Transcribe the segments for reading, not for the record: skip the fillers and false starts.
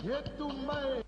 Etumba e.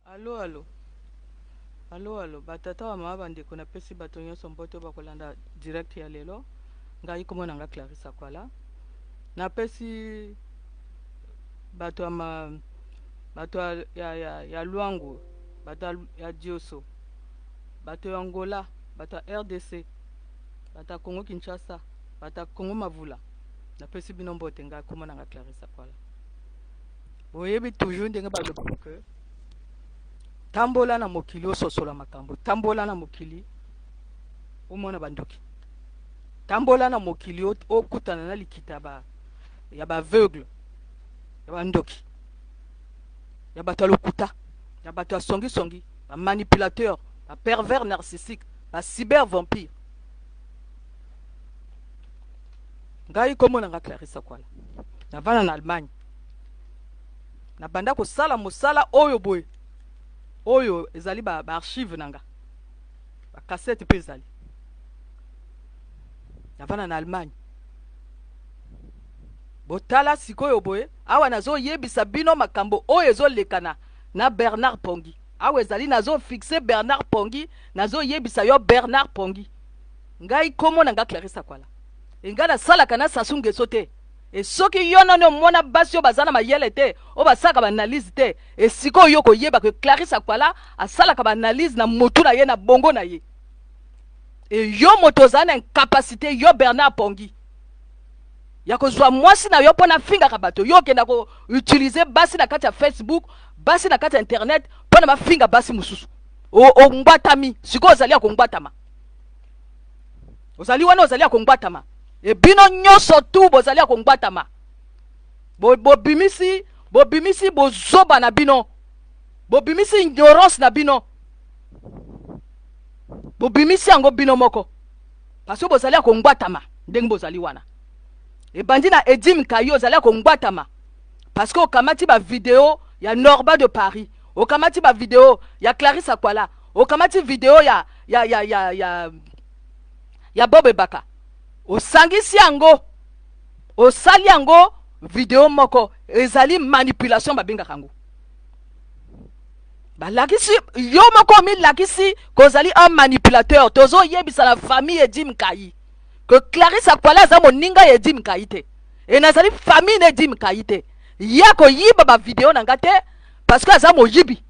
Alo alo alo alo ba tata ba mama ba ndeko na pesi bato nyonso mbote oyo bakolanda direct ya lelo ngai kombo na nga Clarisse Akwala na pesi bato ya ma bato ya, ya, ya, ya Luango bato ya, ya Dioso bato ya Angola bato ya RDC bato ya Congo Kinshasa bato ya Congo Mavula na pesi bino mbote ngai kombo na nga Clarisse Akwala Boyebi toujours ndenge balobaka que tambola na mokili ososola makambo, tambola na mokili omona bandoki, tambola na mokili okutana na likita ba ya ba aveugle ya bandoki ya bato ya lokuta ya bato ya songisongi ba manipulateur ba pervers narcissique ba cyber vampire. Ngai kombo na nga Clarissa Kwala, navanda na Allemagne, nabanda kosala mosala oyo boye oyo ezali ba, ba archive na nga ba cassette mpe ezali. Navanda na Allemagne. Botala sikoyo boye awa nazoyebisa bino makambo oyo ezolekana na Bernard Pongi. Awa ezali nazo fixe Bernard Pongi, nazo yebisa yo Bernard Pongi. Ngai kombo na nga Clarisse Akwala. E ngai nasalaka na Sassou Nguesso te. E soki yo nani omona basi oyo baza na mayele te, oyo basalaka ba analyse te, e sikoyo yo koyeba que Clarisse Akwala asalaka ba analyse na motu na ye, na bongo na ye. E yo moto ozala na incapacité, yo Bernard Pongi, ya kozwa mwasi na yo mpo nafingaka bato, yo okenda ko utiliser basi na kati ya Facebook, basi na kati ya internet mpo na bafinga basi mosusu. Ongwatami sikoyo, ozali ya kongwatama, ozali wana, ozali ya kongwatama. E bino nyonso tu bozali ya kongwatama. Bobimisi, bobimisi bozoba na bino, bobimisi ignorance na bino, bobimisi yango bino moko, parce que bozali ya kongwatama ndenge bozali wana. Ebandi na Edim Kayo, ozali ya kongwatama parce que okamati ba video ya Norba de Paris, okamati ba video ya Clarisse Akwala, okamati video ya Bob Ebaka, osangisi yango, osali yango video moko. Ezali manipulation babengaka yango. Balakisi yo moko, omilakisi kozali un manipulateur. Tozoyebisa na famille Edim Kai que Clarisse Akwala aza moninga ya Edim Kai te, e nazali famille na Edim Kai te. Ye akoyiba bavideo na nga te, parce que aza moyibi,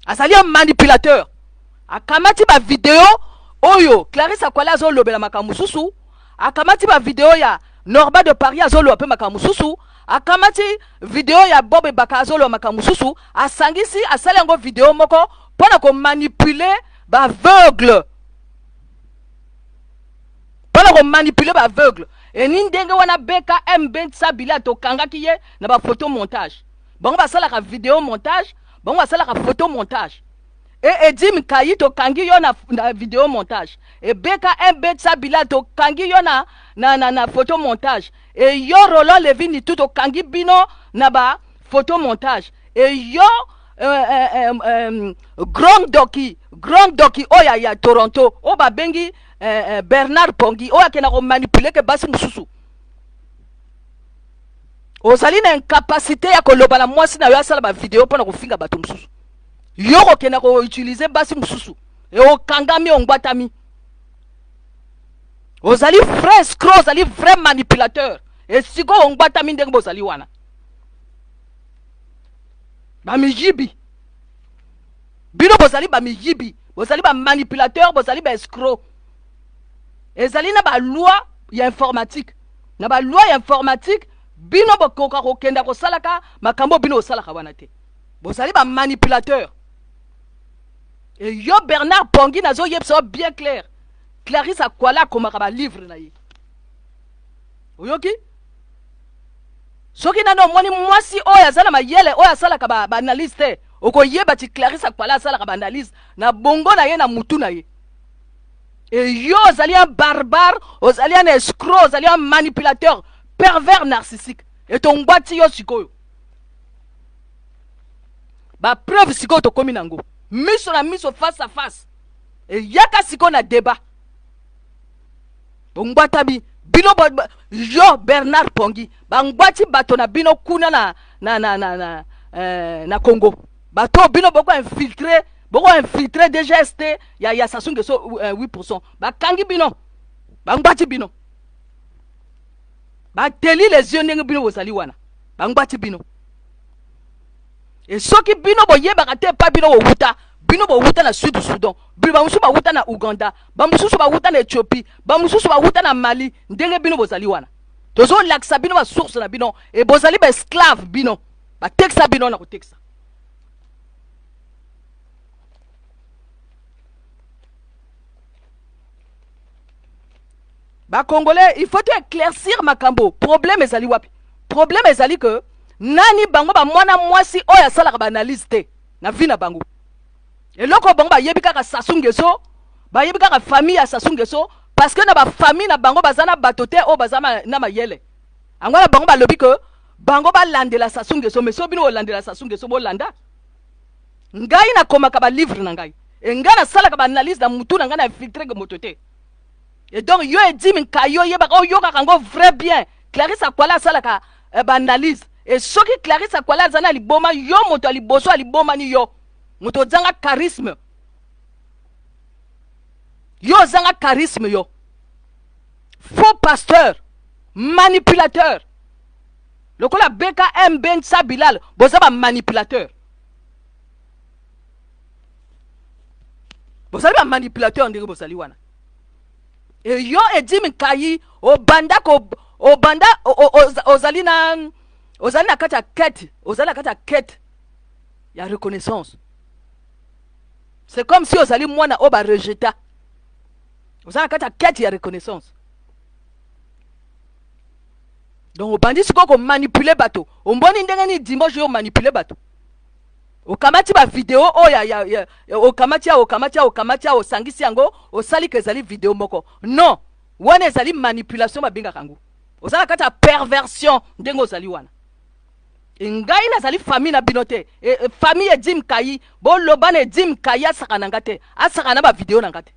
azali un manipulateur. Akamati bavideo oyo Clarisse Akwala azolobela makambo mosusu, akamati bavideo ya Norba de Paris azoloba mpe makambo mosusu, akamati video ya Bob Ebaka azoloba makambo mosusu, asangisi, asali yango video moko mpo na komanipuler baaveugle, mpo na komanipuler baaveugle. Eni ndenge wana BKMB Nsabila tokangaki ye na bafoto montage. Bango basalaka video montage, bango basalaka photo montage. E Edim Kayi, tokangi yo na video montage. E BKMB Nsabila, tokangi yo na photo montage. E yo Roland Levi Nitu, tokangi bino na ba photo montage. E yo Grand Doki, Grand Doki oyo ya Toronto, oyo babengi Bernard Pongi, oyo akenda komanipuler ke basi mosusu, ozali na incapacité ya koloba na mwasi na yo asala bavideo mpona kofinga bato mosusu, yo kokenda koutiliser basi mosusu. E okangami, ongwatami, ozali vrai escroc, ozali vrai manipulateur. E sikoyo ongwatami ndenge bozali wana, bamiyibi. Bino bozali bamiyibi, bozali bamanipulateur, bozali baescroc. Ezali na baloi ya informatique, na baloi ya informatique bino bokoka kokenda kosalaka makambo bino osalaka wana te. Bozali bamanipulateur. E yo Bernard Pongi, nazoyebisa yo bien clair, Clarisse Akwala akomaka balivre na ye, oyoki? Soki nani omoni mwasi oyo aza na mayele, oyo asalaka baanalyse ba te, okoyeba ti Clarisse Akwala asalaka baanalyse na bongo na ye, na mutu na ye. E yo ozali un barbare, ozali un escroc, ozali un manipulateur pervers narcissique. E tongwati yo sikoyo, bapreuve sikoyo tokomi nango miso na miso, face à face. Eyaka sikoyo na débat, bongwatami bino yo Bernard Pongi, bangwati bato na bino kuna na Congo, bato bino boko infiltre, boko infiltre DGST ya Sassou Nguesso 8%. Bakangi bino, bangwati bino, bateli les yeux ndenge bino bozali wana, bangwati bino. E soki bino boyebaka te epa bino bowuta, bino bowuta na Sud Soudan, bino bamosusu bawuta na Uganda, bamosusu bawuta na Éthiopie, bamosusu bawuta na Mali. Ndenge bino bozali wana, tozolakisa bino basource na bino. E bozali baesclave, bino batekisa bino na kotekisa. Bacongolais, il faut to éclaircir makambo. Problème ezali wapi? Problème ezali ke nani bango bamwana mwasi oyo asalaka baanalyse te na vie na bango. Eloko bango bayebi kaka Sassou Nguesso, bayebi kaka famille ya Sassou Nguesso, parce que na bafamille na bango baza na bato te oyo baza na mayele. Yango wana bango balobi ke bango balandela Sassou Nguesso. Mais so bino bolandela Sassou Nguesso, bolanda ngai. Nakomaka balivre na ngai, e ngai nasalaka baanalyse na mutu na ngai, na infiltre moto te. Et donc yo Edimi Nkai, oyebaka, oyokaka yango vrai bien, Clarisse Akwala asalaka baanalyse. E soki Clarisse Akwala aza na liboma, yo moto ya liboso alibomani yo. Moto ozanga charisme. Yo ozanga charisme yo. Faux pasteur, manipulateur. Lokola BKM Ben Bilal, boza ba manipulateur. Bozali ba manipulateur ndenge bozali wana. E yo Eddy Nkayi obanda ko obanda ozali na ozali na kati ya quête, ozali na kati ya quête ya reconnaissance. C'est comme si ozali mwana oyo ba rejeta. Ozali na kati ya quête ya reconnaissance. Donc obandi sikoyo ko manipuler bato. Omboni ndenge nini dimanche yo manipuler bato. Okamati ba video oyo ya, ya, ya, okamati ya okamati ya okamati ya osangisi yango osali ke ezali video moko. Non, wana ezali manipulation babengaka yango. Oza na kati ya perversion ndenge ozali wana. E ngai nazali famille na bino te. E, e, famille Eddy Nkayi, boloba na Eddy Nkayi asaka na nga te. Asaka na ba video na nga te.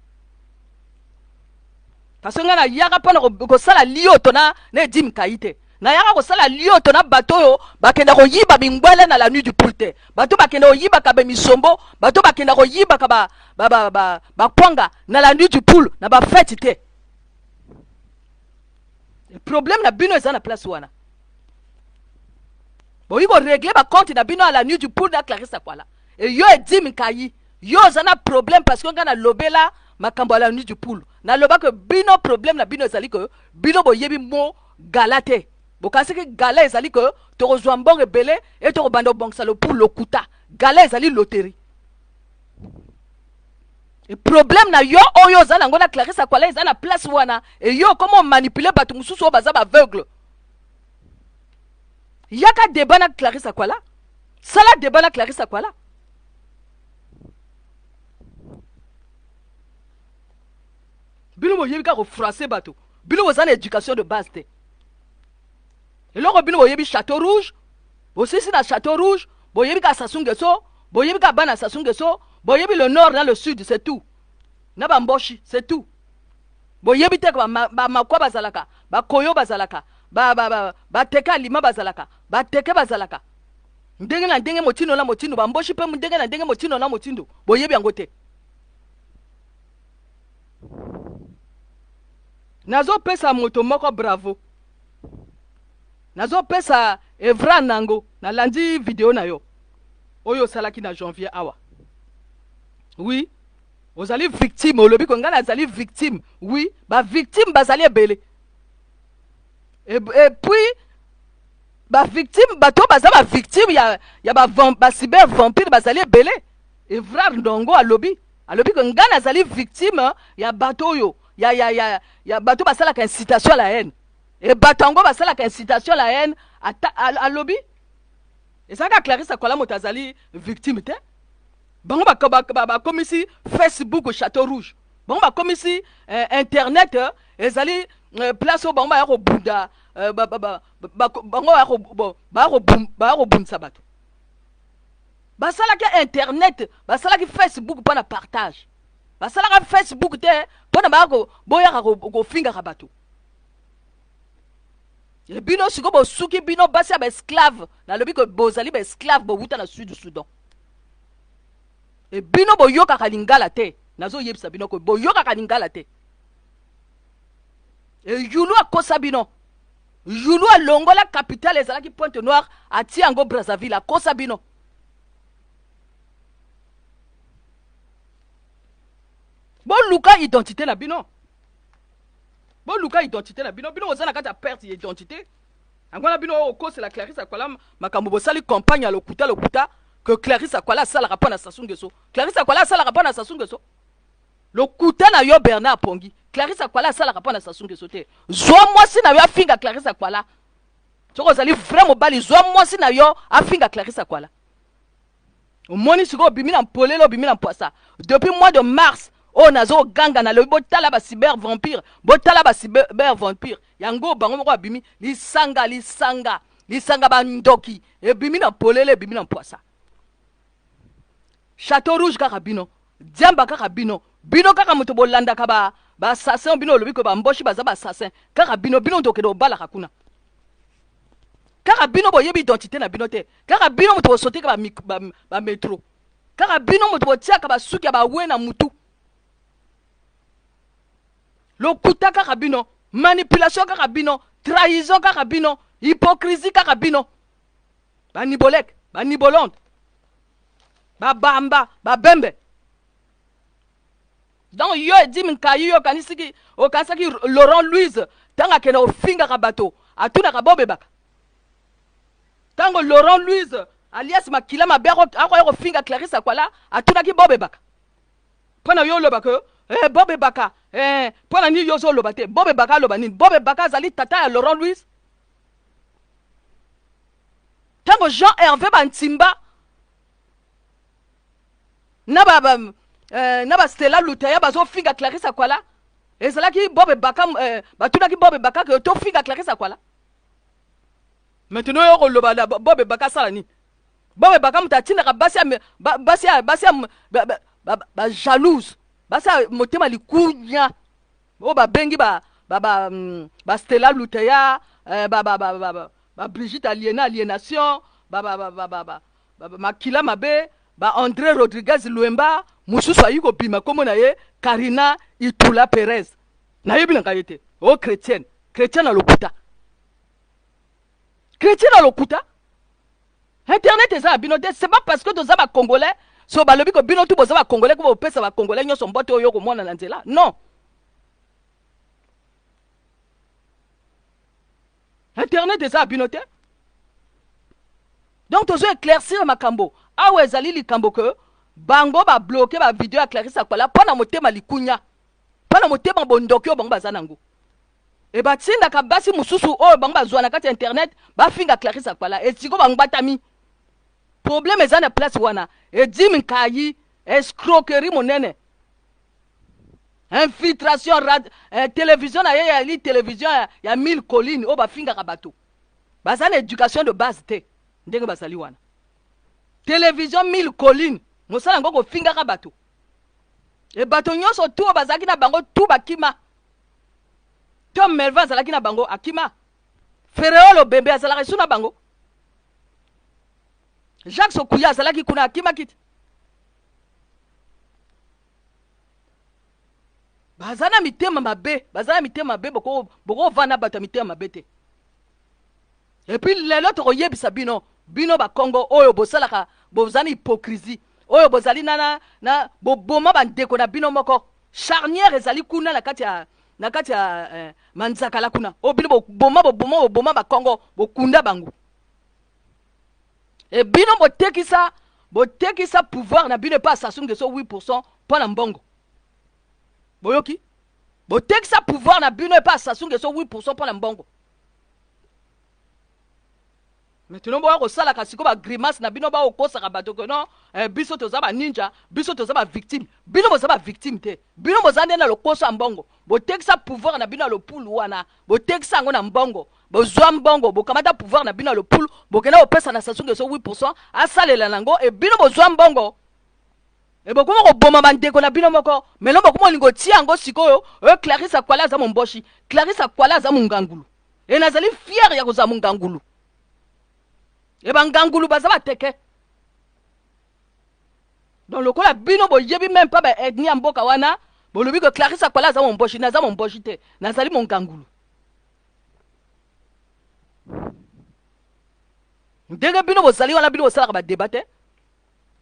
Parce que ngai nayaka mpo na kosala lioto na, na Eddy Nkayi te. Nayaka kosala lioto na bato oyo bakenda koyiba mingwele na la nuit du poule te. Bato bakenda koyibaka ba misombo, bato bakenda koyibaka ba, ba, ba, ba, bakwanga na la nuit du poule na ba fete te. Problème na bino eza na place wana. Boyi ko régler ba compte na bino à la nuit du poule na Clarisse Akwala. Et yo Eddy Nkayi, yo oza na problème parce que nga na lobela makambo à la nuit du poule. Na loba que bino problème na bino ezali que bino boyebi mot gala te. Bokanisaki gala ezali que tokozwa mbongo ebele et tokobanda kobongisa le poule lokuta. Gala ezali loterie. Et problème na yo oyo oza nango na Clarisse Akwala eza na place wana et yo okoma manipuler bato mosusu oyo baza ba aveugle. Yaka débat na Clarisse Akwala. Sala débat na Clarisse Akwala. Bino boyebi kaka kofroisser bato. Bino boza na éducation de base te. Eloko bino boyebi Château Rouge, bosisi na Château Rouge, boyebi kaka Sassou Nguesso, boyebi kaka bana Sassou Nguesso, boyebi le nord na le sud, c'est tout. Na ba Mboshi, c'est tout. Boyebi te ba, ba makwa bazalaka, ba koyo bazalaka, ba ba ba ba teke alima bazalaka, ba teke bazalaka. Ndenge na ndenge motindo na motindo, ba Mboshi pe ndenge na ndenge motindo na motindo, boyebi yango te. Nazopesa moto moko bravo. Nazopesa Evra Nango, nalandi video na yo oyo osalaki na janvier awa. Oui, ozali victime, olobi ko ngai nazali victime. Oui, ba victime bazali ebele. Et, et puis ba victime, bato baza ba victime ya, ya ba, ba cyber vampire bazali ebele. Evra Ndongo alobi, alobi ko ngai nazali victime ya bato oyo ya, ya, ya, ya bato basalaka incitation à la haine. E bato yango basalaka incitation à la haine, ata, alobi ezalaka Clarisse Akwala moto azali victime te. Bango bakomisi Facebook Château Rouge, bango bakomisi internet ezali place oyo bango baya kobunda, bango baya kobundisa bato. Basalaki internet, basalaki Facebook mpona partage, basalaka Facebook te mpona baya boyaka kofingaka bato. E bino sikoyo bosuki bino basi ya baesclave, nalobi ke bozali baesclave bowuta na Sud Soudan. E bino boyokaka lingala te, nazoyebisa bino ke boyokaka lingala te. E Yulu akosa bino. Yulu alongola capitale ezalaki Pointe Noire, atia yango Brazzaville, akosa bino. Boluka identité na bino. Boluka identité na bino. Bino boza na kati ya perte ya identité. Yango wana bino okosela Clarisse Akwala makambo bosali campagne ya lokuta lokuta que Clarisse Akwala asalaka mpo na Sassou Nguesso. Clarisse Akwala asalaka mpo na Sassou Nguesso. Lokuta na yo Bernard Pongi. Clarisse Akwala asalaka mpo na Sassou Nguesso te. Zwa mwasi na yo afinga Clarisse Akwala. Soki ozali vrai mobali, zwa mwasi na yo afinga Clarisse Akwala. Omoni sikoyo obimi na mpolele, obimi na mpwasa. Depuis mois de mars oyo nazo ganga na lobi botala ba cyber vampire, botala ba cyber vampire. Yango bango moko abimi lisanga lisanga lisanga ba ndoki ebimi na mpolele, ebimi na mpwasa. Château Rouge kaka bino, diamba kaka bino, bino kaka moto bolandaka ba ba assassin bino olobi ko ba mboshi baza ba assassin kaka bino, bino moto okende obalaka kuna. Kaka bino boyebi identité na bino te, kaka bino moto bosoteka ba, ba, ba metro. Kaka bino moto botiaka basuki ya bawe na mutu. Lokuta kaka bino, manipulation kaka bino, trahison kaka bino, hypocrisie kaka bino. Ba nibolek, ba nibolonde, ba bamba, ba bembe. Donc yo Eddy Nkayi yo okanisiki okanisaki Laurent Louise ntango akenda kofingaka bato atunaka bobebaka ntango Laurent Louise alias makila mabe akoya kofinga Clarisse Akwala atunaki bobebaka mpo na yo oloba ke eh, bobebaka eh, mpo na nini yo ozoloba te bobebaka aloba nini bobebaka azali tata ya Laurent Louise ntango Jean Hervé Bantimba na ba, ba eh, na ba Stella Lutaya bazofinga Clarisse Akwala ezalaki Bob Baka eh, batunaki Bob Baka ke tofinga Clarisse Akwala maintenant yo koloba na Bob Baka asala nini Bob Baka moto atindaka basi ya basi ya basi ya ba, ba, ba, ba jalouse basi ya motema likunya oyo babengi ba ba ba, mm, ba Stella Lutaya eh, ba, ba, ba, ba, ba, ba Brigitte Aliena aliénation ba ba ba ba, ba, ba Makila mabe ba Andre Rodriguez Luemba mususu ayi kobima kombo na ye Karina Itula Perez nayebi na ngai ye te o oh, chrétienne chrétienne na lokuta chrétienne na lokuta internet eza ya bino te c'est pas parce que toza ba congolais so balobi ko bino tu boza ba congolais ko bopesa ba congolais nyonso mbote oyo komona na nzela non internet eza ya bino te donc tozo éclaircir makambo awa ezali likambo ke bango babloke bavideo ya clarisse akwala mpo na motema likunya mpo na motema bondoki oyo bango baza nango e batindaka basi mosusu oyo bango bazwa na kati ya internet bafinga clarisse akwala esiko bango batami problème eza na place wana edimi nkayi escroquerie monene infiltration rad, eh, television na ye yali television ya, ya mille colline oyo bafingaka bato baza na education de base te ndenge bazali wana television mille colline mosala yango kofingaka bato e bato nyonso tu oyo bazalaki na bango tu bakima tom melvin azalaki na bango akima fereolo bembe azalaka esu na bango jacques sokuya azalaki kuna akimaki te baza na mitema mabe baza na mitema mabe bokovanda bato ya mitema mabe te epuis lelo tokoyebisa bino bino bakongo oyo bosalaka boza na hypocrisie oyo bozali na, na, na boboma bandeko na bino moko charnière ezali kuna na kati ya na kati ya eh, manzakala kuna oyo bino boboma boboma boboma bakongo bokunda bango e bino botekisa botekisa pouvoir na bino epa Sassou Nguesso 8% mpo na mbongo boyoki botekisa pouvoir na bino epa Sassou Nguesso 8% mpo na mbongo maintenant boya kosalaka sikoyo bagrimace na bino baokosaka bato ke non eh, biso toza baninja biso toza bavictime bino boza bavictime te bino boza nde na lokoso ya mbongo botekisa pouvoir na bino ya lopulu wana botekisa yango na mbongo Bozwa mbongo, bokamata pouvoir na bino ya lopulu, bokenda kopesa na Sassou Nguesso 8% asalela nango e bino bozwa mbongo e bokoma koboma bandeko na bino moko melo bokoma olingo otia yango sikoyo oyo Clarisse Akwala aza momboshi Clarisse Akwala aza mongangulu e nazali fiere ya kozala mongangulu e bangangulu baza bateke donc lokola bino boyebi meme pas ba ethnie ya mboka wana bolobi ke Clarisse Akwala aza momboshi naza momboshi te nazali mongangulu ndenge bino bozali wana bino bosalaka badeba te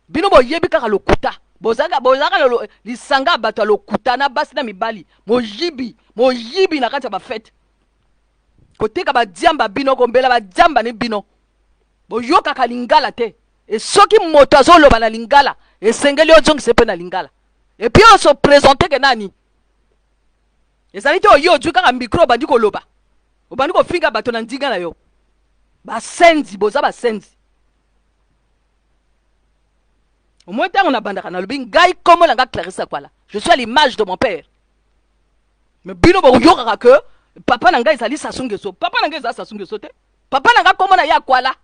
bino boyebi kaka lokuta bozalaka bozalaka na lisanga ya bato ya lokuta na basi na mibali moyibi moyibi na kati ya bafete koteka badiamba bino kombela badiamba ni bino boyokaka lingala te e soki moto azoloba na lingala esengeli ozongisa mpe na lingala epuis oso presente ke nani ezali te oye ozwi kaka micro obandi koloba obandi kofinga bato na ndinga na yo basenzi boza basenzi omoi ntango nabandaka nalobi ngai nkombo na ngai clarisse akwala je suis à l'image de mon père mais bino boyokaka ke papa na ngai ezali Sassou Nguesso papa na ngai ezali Sassou Nguesso te papa na ngai nkombo na ye akwala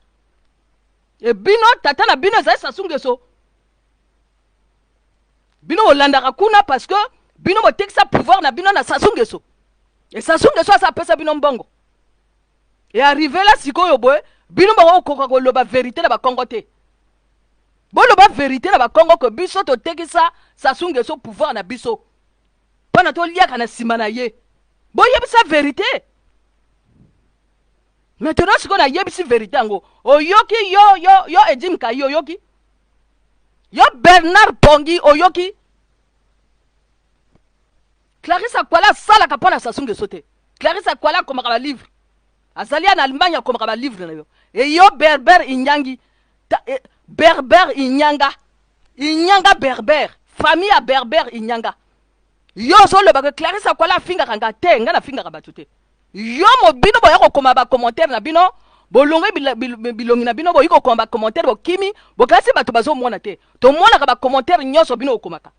e bino tata na bino ezali Sassou Nguesso bino bolandaka kuna parce que bino botekisa pouvoir na bino na Sassou Nguesso e Sassou Nguesso asa apesa bino mbongo e arrive la sikoyo boye bino bakokoka koloba verité na bakongo te. Boloba verite na bakongo ke biso totekisa Sassou Nguesso pouvoir na biso mpona toliaka na nsima na ye. Boyebisa verite. Maintenant sikoyo nayebisi verite yango, oyoki yo yo yo Eddy Mkayi, oyoki yo Bernard Pongi, oyoki Clarisse Akwala asalaka mpo na Sassou Nguesso te. Clarisse Akwala akomaka ba livre, azali ya na Allemagne, akomaka ba livre na yo. Eyo Berber Inyangi ta, e, Berber Inyanga, Inyanga Berber, famille ya Berber Inyanga. Yo ozoloba ke Clarisse Akwala afingaka nga te, nga nafingaka bato te. Yo mo bino boya kokoma ba commentaire na bino, bolongwe bilongi na bino, boyi kokoma ba commentaire, bokimi, bokasi bato bazomona te. Tomonaka ba commentaire nyonso bino okomaka.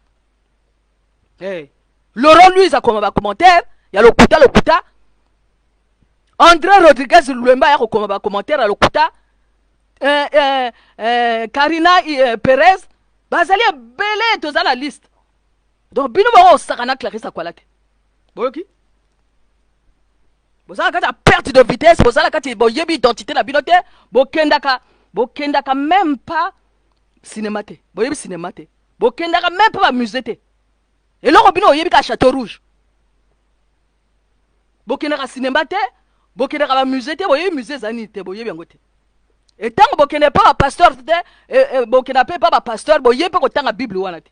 Hey. Laurent Louise akoma ba commentaire ya lokuta lokuta. André Rodriguez Luemba ya kokoma ba commentaire ya lokuta. Karina Perez bazali ebele, toza na liste. Donc bino boko osaka na Clarisse Akwala te. Boyoki? Bozala kati ya perte de vitesse, bozala kati boyebi identité na bino te, bokendaka bokendaka même pas cinéma te. Boyebi cinéma te. Bokendaka même pas ba musée te. Eloko bino oyebi ka Château Rouge. Bokendaka cinéma te, bokendaka ba musée te, boyebi musée ezali nini te, boyebi yango te. Etango bokende pa ba pasteur te, bokenda pe pa ba pasteur, boyebi pe kotanga Bible wana te.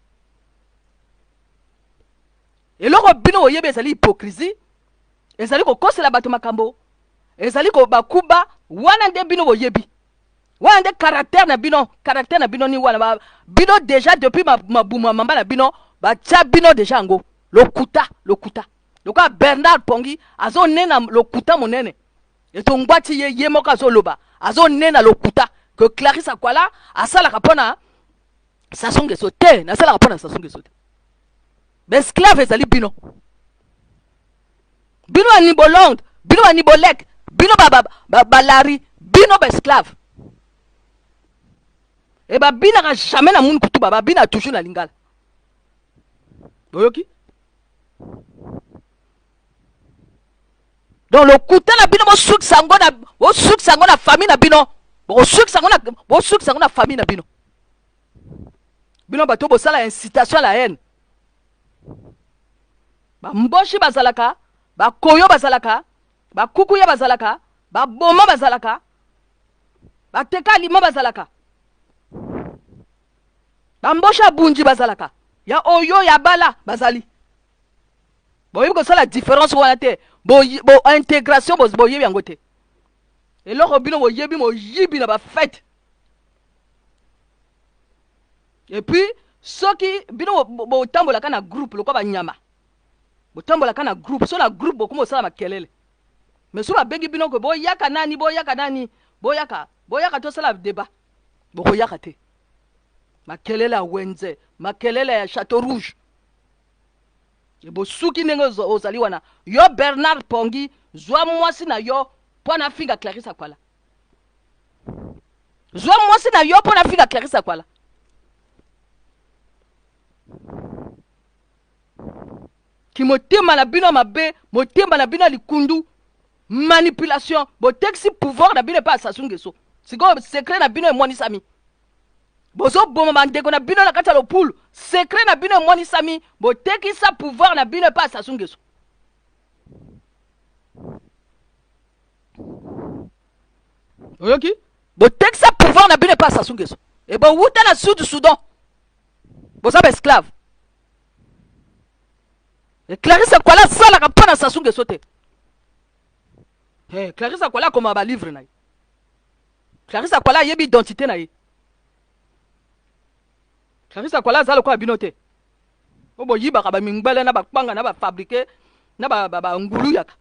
Eloko bino boyebi ezali hypocrisie, ezali kokosela bato makambo, ezali bakuba wana nde bino boyebi. Wana nde caractère na bino, caractère na bino ni wana ba, bino déjà depuis mabumu ya mama na bino batia bino déjà yango lokuta lokuta. Lokola Bernard Pongi azonena lokuta monene, etongwati ye ye moko azoloba, azonena lokuta que Clarisse Akwala asalaka mpona Sassou Nguesso te, nasalaka mpona Sassou Nguesso te. Ba esclave ezali bino, bino ba Nibolonde, bino ba Nibolek, bino balari, bino ba esclave. E babinaka jamais na munu kutuba, babina toujours na lingala. Boyoki? Donc lokuta na bino bosukisa yango na, bosukisa yango na famille na bino, bosukisa yango na, bosukisa yango na famille na bino. Bino bato bosala incitation à la haine. Bamboshi bazalaka, bakoyo bazalaka, bakukuya bazalaka, baboma bazalaka, bateka alima bazalaka, bamboshi ya bunji bazalaka, ya oyo ya bala bazali. Boyebi kosala différence wana te, bo intégration boyebi yango te. Eloko bino boyebi moyibi na ba fête. Et puis soki bino botambolaka na groupe lokola banyama, botambolaka na groupe, so na groupe bokoma kosala makelele. Mais so babengi bino ko boyaka nani, boyaka nani, boyaka, boyaka tosala débat, bokoyaka te. Makelele ya wenze, makelele ya Château Rouge. E bosuki ndenge ozali wana. Yo Bernard Pongi, zwa mwasi na yo mpo na finga Clarisse Akwala. Zwa mwasi na yo mpo na finga Clarisse Akwala. Ki motema na bino mabe, motema na bino ya likundu, manipulation, botekisi pouvoir na bino epai ya Sassou Nguesso. Sikoyo secret na bino emonisami. Bozoboma bandeko na bino na kati ya lopulu, secret na bino emonisami, botekisa pouvoir na bino epai ya Sassou Nguesso. Oyoki? Botekisa pouvoir na bino epai ya Sassou Nguesso. E bowuta na Sud Soudan. Boza ba esclave. E Clarisse Akwala asalaka mpo na Sassou Nguesso te. Hey, Clarisse Akwala akoma ba livre na ye. Clarisse Akwala ayebi identité na ye. Clarisse Akwala aza lokola bino te. Po boyibaka ba mingbele na bakwanga na ba fabriquer na ba, ba, ba ngulu yaka.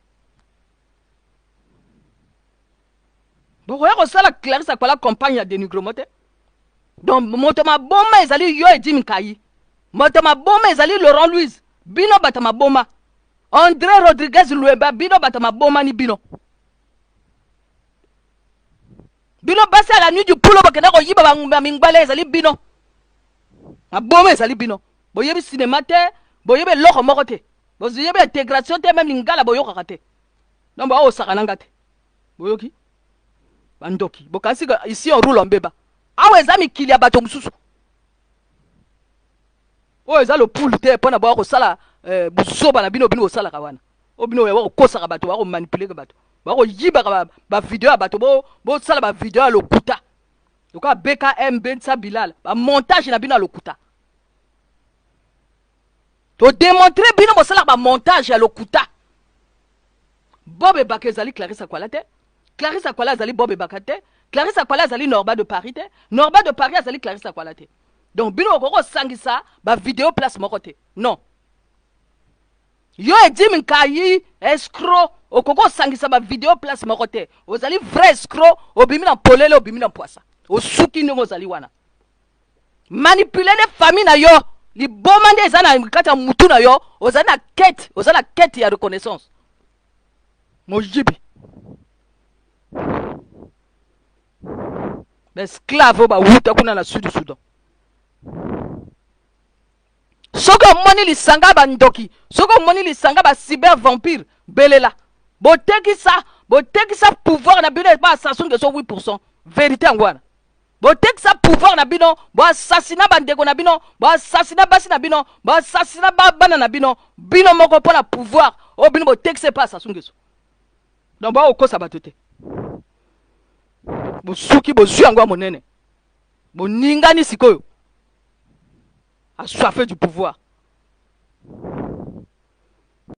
Bokoya kosala Clarisse Akwala campagne ya dénigrement te. Donc moto maboma ezali yo Eddy Mkayi. Moto maboma ezali Laurent Louise. Bino bato maboma. André Rodriguez Luemba, bino bato maboma ni bino. Bino basi à la nuit du pulo bokenda koyiba ba mingbale ezali bino. Maboma ezali bino. Boyebi cinéma te, boyebi eloko moko te. Boyebi intégration te, même lingala boyokaka te. Donc ba osaka nanga te. Boyoki? Bandoki. Bokasi ici on roule en beba. Awa eza mikili ya bato mosusu. Oyo eza lopulu te mpo na boya kosala eh, buzoba na bino bino bosalaka wana. Oyo bino boya kokosaka bato, boya komanipuleke bato, boya koyibaka bavideo ya bato, bosala bavideo ya lokuta lokola BKM Bensa Bilal, bamontage na bino ya lokuta. Todemontre bino bosalaka bamontage ya lokuta. Bob Ebaka ezali Clarisse Akwala te. Clarisse Akwala azali Bob Ebaka te. Clarisse Akwala azali Norba de Paris te. Norba de Paris azali Clarisse Akwala te. Donc bino bokoki kosangisa ba video place moko te. Non. Yo Edim Nkayi escroc okoki kosangisa ba video place moko te. Ozali vrai escroc, obimi na polele, obimi na mpwasa. Osuki ndenge ozali wana. Manipuler nde famille na yo. Liboma nde eza na kati ya mutu na yo, ozali na quête, ozali na quête ya reconnaissance. Moyibi. Baesclave oyo bawuta kuna na Sud Soudan. Soki omoni lisanga ya bandoki, soki omoni lisanga ba cyber vampire, belela. Botekisa, botekisa pouvoir na bino epa Sassou Nguesso 8%. Verite yango wana. Botekisa pouvoir na bino, bo assassina bandeko na bino, bo assassina basi na bino, bo assassina ba bana na bino, bino moko mpo na pouvoir oyo bino botekisa epa Sassou Nguesso. Donc bakokosa bato te. Bosuki bozwi yango ya monene. Boningani sikoyo. Assoiffé du pouvoir.